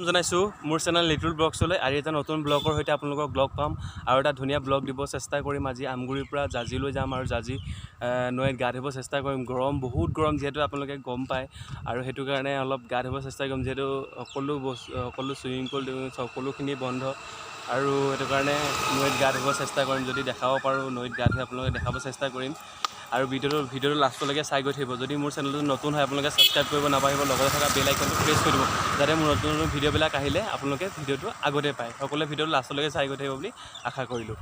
জনাইছোঁ মোৰ channel little ব্লগছলৈ। আৰু এটা নতুন ব্লগৰ সৈতে আপোনালোকক লগ পাম আৰু এটা ধুনীয়া ব্লগ দিব চেষ্টা কৰিম। আজি আমগুৰিৰ পৰা জাজিলৈ যাম আৰু জাজি নৈত গা ধুব চেষ্টা কৰিম। গৰম, বহুত গৰম যিহেতু আপোনালোকে গম পায়, আৰু সেইটো কাৰণে অলপ গা ধুব চেষ্টা কৰিম। যিহেতু সকলো বস্তু, সকলো চুইমিং পুল সকলোখিনি বন্ধ আৰু সেইটো কাৰণে নৈত গা ধুব চেষ্টা কৰিম। যদি দেখাব পাৰোঁ নৈত গা ধুই আপোনালোকে দেখাব চেষ্টা কৰিম। আৰু ভিডিঅ'টো লাষ্টলৈকে চাই গৈ থাকিব। যদি মোৰ চেনেলটো নতুন হয়, আপোনালোকে ছাবস্ক্ৰাইব কৰিব নাপাহৰিব, লগতে থকা বেল আইকনটো প্ৰেছ কৰি দিব, যাতে মোৰ নতুন নতুন ভিডিঅ'বিলাক আহিলে আপোনালোকে ভিডিঅ'টো আগতে পায়। সকলোৱে ভিডিঅ'টো লাষ্টলৈকে চাই গৈ থাকিব বুলি আশা কৰিলোঁ।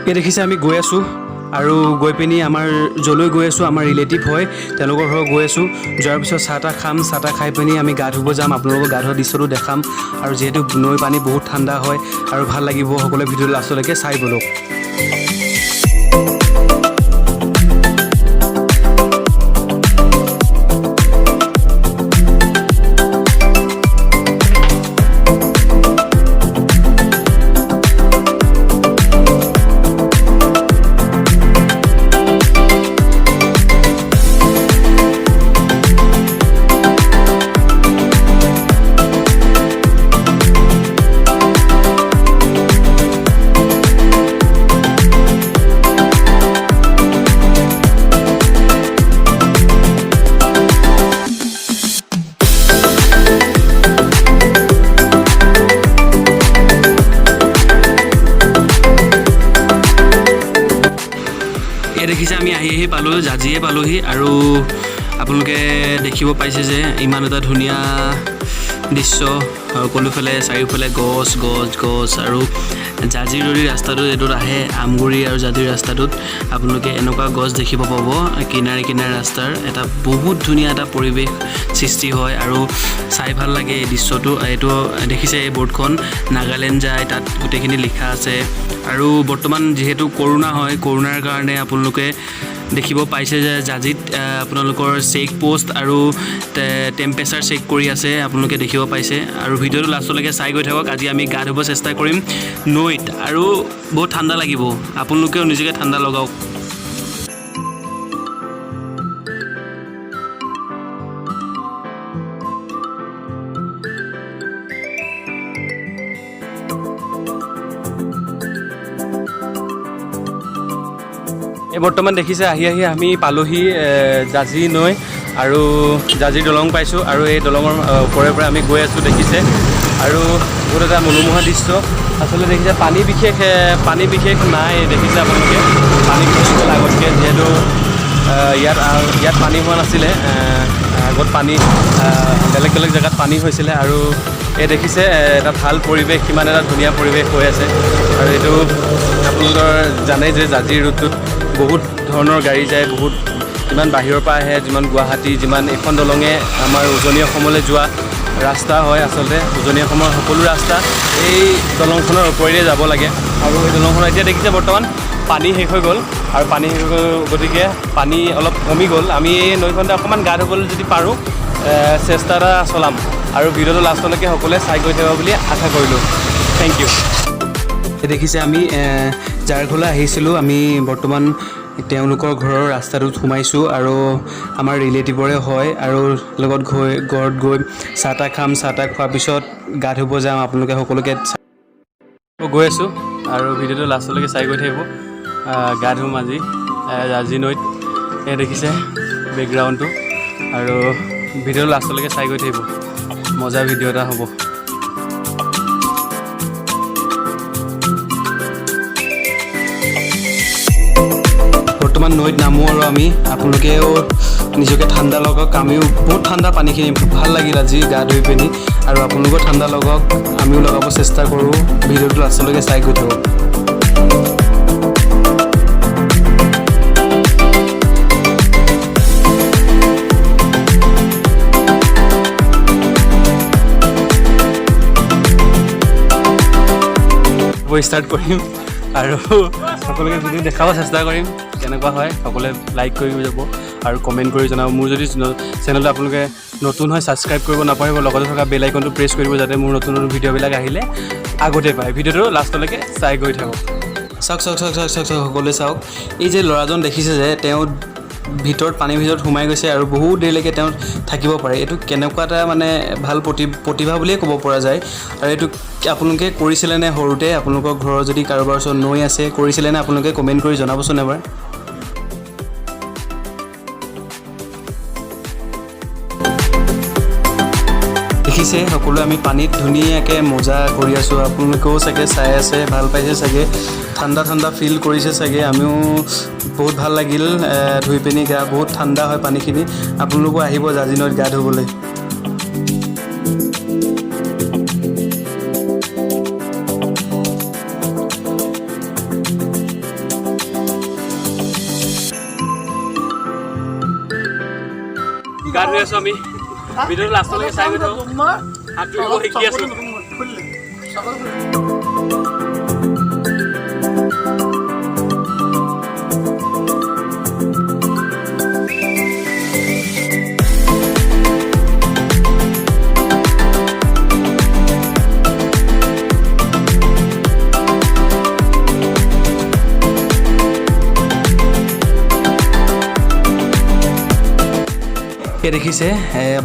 এই দেখিছে, আমি গৈ আছোঁ আৰু গৈ পিনি আমাৰ য'লৈ গৈ আছোঁ, আমাৰ ৰিলেটিভ হয়, তেওঁলোকৰ ঘৰত গৈ আছোঁ। যোৱাৰ পিছত চাহ তাহ খাম। চাহ তাহ খাই পিনি আমি গা ধুব যাম। আপোনালোকক গা ধোৱা দৃশ্যটো দেখাম। আৰু যিহেতু নৈ পানী বহুত ঠাণ্ডা হয় আৰু ভাল লাগিব, সকলোৱে ভিডিঅ'টো লাষ্টলৈকে চাই ব'লক। এই দেখিছে, আমি আহি আহি পালোঁ, জাজিয়ে পালোহি। আৰু আপোনালোকে দেখিব পাইছে যে ইমান এটা ধুনীয়া দৃশ্য, সকলোফালে চাৰিওফালে গছ গছ গছ। আৰু জাজিৰ যদি ৰাস্তাটোত এইটোত আহে, আমগুৰি আৰু জাজিৰ ৰাস্তাটোত আপোনালোকে এনেকুৱা গছ দেখিব পাব কিনাৰে কিনাৰে ৰাস্তাৰ। এটা বহুত ধুনীয়া এটা পৰিৱেশ সৃষ্টি হয় আৰু চাই ভাল লাগে এই দৃশ্যটো। এইটো দেখিছে, এই বৰ্ডখন নাগালেণ্ড যায়, তাত গোটেইখিনি লিখা আছে। আৰু বৰ্তমান যিহেতু কৰোণা হয়, কৰোণাৰ কাৰণে আপোনালোকে দেখিব পাইছে যে জাজিত আপোনালোকৰ চেক পষ্ট আৰু টেম্পাৰেচাৰ চেক কৰি আছে, আপোনালোকে দেখিব পাইছে। আৰু ভিডিঅ'টো লাষ্টলৈকে চাই গৈ থাকক। আজি আমি গা ধুব চেষ্টা কৰিম নৈত আৰু বহুত ঠাণ্ডা লাগিব। আপোনালোকেও নিজকে ঠাণ্ডা লগাওক। এই বৰ্তমান দেখিছে, আহি আহি আমি পালোহি জাজি নৈ আৰু জাজিৰ দলং পাইছোঁ। আৰু এই দলঙৰ ওপৰে পৰা আমি গৈ আছোঁ, দেখিছে। আৰু বহুত এটা মনোমোহা দৃশ্য আচলতে। দেখিছে, পানী বিশেষ নাই। দেখিছে আপোনালোকে, পানী বিশেষ গ'ল আগতকৈ। যিহেতু ইয়াত পানী হোৱা নাছিলে আগত, পানী বেলেগ বেলেগ জেগাত পানী হৈছিলে। আৰু এই দেখিছে, এটা ভাল পৰিৱেশ, কিমান এটা ধুনীয়া পৰিৱেশ হৈ আছে। আৰু এইটো আপোনালোকৰ জানেই যে জাজিৰ ৰোডটোত বহুত ধৰণৰ গাড়ী যায়, বহুত যিমান বাহিৰৰ পৰা আহে, যিমান গুৱাহাটী, যিমান এইখন দলঙে আমাৰ উজনি অসমলৈ যোৱা ৰাস্তা হয়। আচলতে উজনি অসমৰ সকলো ৰাস্তা এই দলংখনৰ ওপৰেৰে যাব লাগে। আৰু এই দলংখনৰ এতিয়া দেখিছে, বৰ্তমান পানী শেষ হৈ গ'ল আৰু পানী শেষ হৈ গ'ল, গতিকে পানী অলপ কমি গ'ল। আমি এই নৈখনতে অকণমান গা ধুবলৈ যদি পাৰোঁ চেষ্টা এটা চলাম। আৰু ভিডিঅ'টো লাষ্টলৈকে সকলোৱে চাই গৈ থাকিব বুলি আশা কৰিলোঁ। Thank you. দেখিছে, আমি যাৰ ঘৰলৈ আহিছিলোঁ, আমি বৰ্তমান তেওঁলোকৰ ঘৰৰ ৰাস্তাটোত সোমাইছোঁ আৰু আমাৰ ৰিলেটিভৰে হয়। আৰু লগত গৈ ঘৰত গৈ চাহ তাহ খাম। চাহ তাহ খোৱাৰ পিছত গা ধুব যাম। আপোনালোকে সকলোকে গৈ আছোঁ আৰু ভিডিঅ'টো লাষ্টলৈকে চাই গৈ থাকিব। গা ধুম আজি জাজি নৈত। এই দেখিছে বেকগ্ৰাউণ্ডটো। আৰু ভিডিঅ'টো লাষ্টলৈকে চাই গৈ থাকিব, মজা ভিডিঅ' এটা হ'ব। বৰ্তমান নৈত নামো আৰু আমি। আপোনালোকেও নিজকে ঠাণ্ডা লগাওক। আমিও বহুত ঠাণ্ডা পানীখিনি, ভাল লাগিল আজি গা ধুই পিনি। আৰু আপোনালোকেও ঠাণ্ডা লগাওক, আমিও লগাব চেষ্টা কৰোঁ। ভিডিঅ'টো লাষ্টলৈকে চাই গৈ থাকক। ষ্টাৰ্ট কৰিম আৰু সকলোকে ভিডিঅ' দেখাব চেষ্টা কৰিম কেনেকুৱা হয়। সকলোৱে লাইক কৰি যাব আৰু কমেণ্ট কৰি জনাব। মোৰ যদি চেনেলটো আপোনালোকে নতুন হয়, ছাবস্ক্ৰাইব কৰিব নাপাহৰিব, লগতে থকা বেল আইকনটো প্ৰেছ কৰিব, যাতে মোৰ নতুন নতুন ভিডিঅ'বিলাক আহিলে আগতে পায়। ভিডিঅ'টো লাষ্টলৈকে চাই গৈ থাকক। চাওক চাওক চাওক চাওক চাওক চাওক, সকলোৱে চাওক। এই যে ল'ৰাজন দেখিছে যে, তেওঁ ভিতৰত, পানীৰ ভিতৰত সোমাই গৈছে আৰু বহুত দেৰিলৈকে তেওঁ থাকিব পাৰে। এইটো কেনেকুৱা এটা মানে ভাল প্ৰতিভা বুলিয়ে ক'ব পৰা যায়। আৰু এইটো আপোনালোকে কৰিছিলেনে সৰুতে? আপোনালোকৰ ঘৰৰ যদি কাৰোবাৰ ওচৰত নৈ আছে, কৰিছিলেনে আপোনালোকে? কমেণ্ট কৰি জনাবচোন এবাৰ। দেখিছে সকলোৱে, আমি পানীত ধুনীয়াকৈ মজা কৰি আছোঁ। আপোনালোকেও চাগে চাই আছে, ভাল পাইছে চাগে, ঠাণ্ডা ঠাণ্ডা ফিল কৰিছে চাগে। আমিও বহুত ভাল লাগিল ধুই পিনি গা। বহুত ঠাণ্ডা হয় পানীখিনি। আপোনালোকো আহিব জাঁজী নৈত গা ধুবলৈ। গা ধুই আছোঁ আমি। ভিডিঅ'টো লাষ্টলৈকে চাই গৈ থাকক। সাঁতুৰিব শিকি আছোঁ। এই দেখিছে,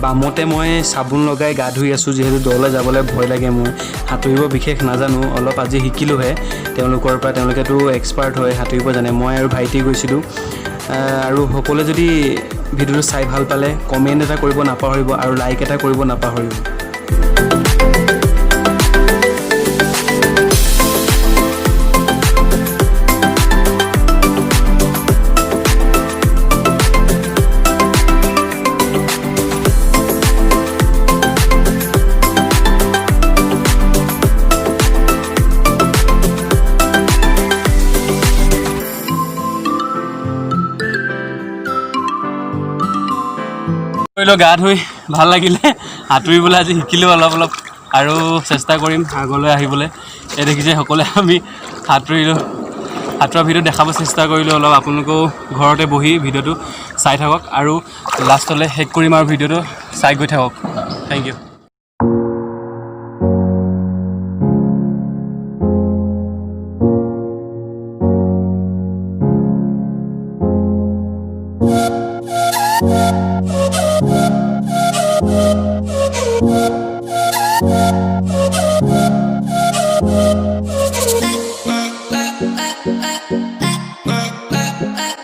বামতে মই চাবোন লগাই গা ধুই আছোঁ, যিহেতু দলৈ যাবলৈ ভয় লাগে। মোৰ সাঁতুৰিব বিশেষ নাজানো, অলপ আজি শিকিলোঁহে তেওঁলোকৰ পৰা। তেওঁলোকেতো এক্সপাৰ্ট হয়, সাঁতুৰিব জানে। মই আৰু ভাইটি গৈছিলোঁ। আৰু সকলোৱে যদি ভিডিঅ'টো চাই ভাল পালে কমেণ্ট এটা কৰিব নাপাহৰিব আৰু লাইক এটা কৰিব নাপাহৰিব। কৰিলোঁ গা ধুই ভাল লাগিলে। সাঁতুৰিবলৈ আজি শিকিলোঁ অলপ অলপ আৰু চেষ্টা কৰিম আগলৈ আহিবলৈ। এই দেখিছে সকলোৱে, আমি সাঁতুৰিলোঁ। সাঁতোৰা ভিডিঅ' দেখাব চেষ্টা কৰিলোঁ অলপ। আপোনালোকেও ঘৰতে বহি ভিডিঅ'টো চাই থাকক আৰু লাষ্টলৈ শেষ কৰিম আৰু ভিডিঅ'টো চাই গৈ থাকক। Thank you.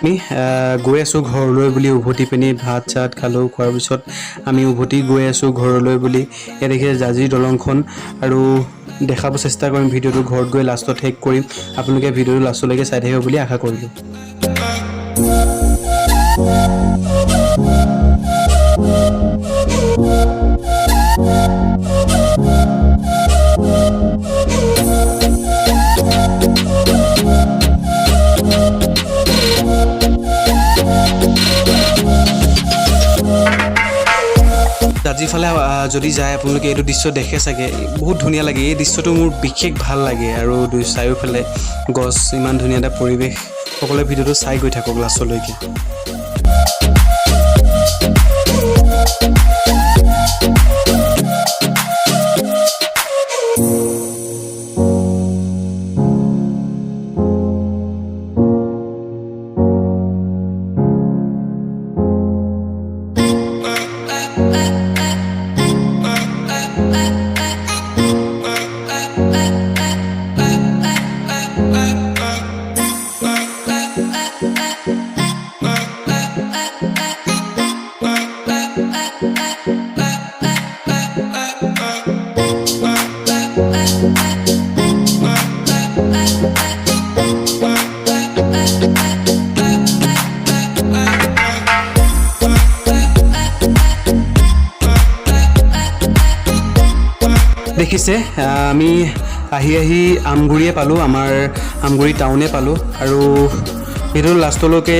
আমি গৈ আছোঁ ঘৰলৈ বুলি। উভতি পিনি ভাত চাত খালোঁ। খোৱাৰ পিছত আমি উভতি গৈ আছোঁ ঘৰলৈ বুলি। ইয়াত দেখিছে জাঁজীৰ দলংখন আৰু দেখাব চেষ্টা কৰিম ভিডিঅ'টো। ঘৰত গৈ লাষ্টত শেষ কৰিম। আপোনালোকে ভিডিঅ'টো লাষ্টলৈকে চাই থাকিব বুলি আশা কৰিলোঁ। জাঁজীৰ ফালে যদি যায় আপোনালোকে, এইটো দৃশ্য দেখে চাগে, বহুত ধুনীয়া লাগে। এই দৃশ্যটো মোৰ বিশেষ ভাল লাগে। আৰু দুই চাৰিওফালে গছ, ইমান ধুনীয়া এটা পৰিৱেশ। সকলোৱে ভিডিঅ'টো চাই গৈ থাকক লাষ্টলৈকে। দেখিছে, আমি আহি আহি আমগুৰিয়ে পালোঁ, আমাৰ আমগুৰি টাউনে পালোঁ। আৰু ভিডিঅ'টো লাষ্টলৈকে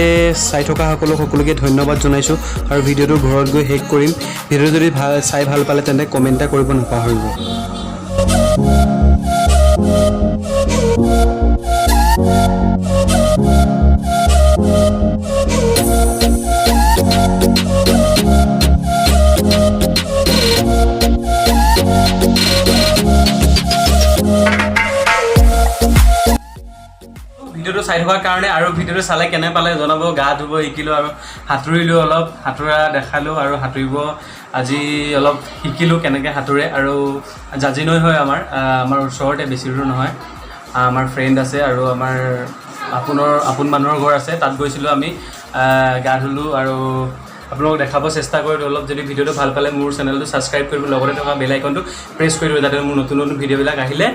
চাই থকাসকলক সকলোকে ধন্যবাদ জনাইছোঁ আৰু ভিডিঅ'টো ঘৰত গৈ শেষ কৰিম। ভিডিঅ'টো যদি ভাল চাই ভাল পালে, তেন্তে কমেণ্ট এটা কৰিব নাপাহৰিব। ভিডিঅ'টো চাই থকাৰ কাৰণে। আৰু ভিডিঅ'টো চালে কেনে পালে জনাব। গা ধুব শিকিলোঁ আৰু সাঁতুৰিলোঁ, অলপ সাঁতোৰা দেখালোঁ আৰু সাঁতুৰিব আজি অলপ শিকিলোঁ কেনেকৈ সাঁতোৰে। আৰু জাঁজী নৈ হয় আমাৰ ওচৰতে, বেছি দূৰ নহয়। আমাৰ ফ্ৰেণ্ড আছে আৰু আমাৰ আপোনৰ আপোন মানুহৰ ঘৰ আছে, তাত গৈছিলোঁ আমি, গা ধুলোঁ আৰু আপোনালোকক দেখাব চেষ্টা কৰিলোঁ অলপ। যদি ভিডিঅ'টো ভাল পালে মোৰ চেনেলটো ছাবস্ক্ৰাইব কৰিব, লগতে থকা বেল আইকনটো প্ৰেছ কৰি দিব, যাতে মোৰ নতুন নতুন ভিডিঅ'বিলাক আহিলে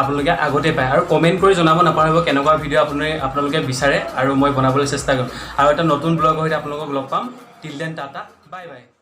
আপোনালোকে আগতে পায়। আৰু কমেণ্ট কৰি জনাব নাপাহৰিব কেনেকুৱা ভিডিঅ' আপোনালোকে বিচাৰে আৰু মই বনাবলৈ চেষ্টা কৰিম। আৰু এটা নতুন ব্লগৰ সৈতে আপোনালোকক লগ পাম। Till then, tata, bye bye.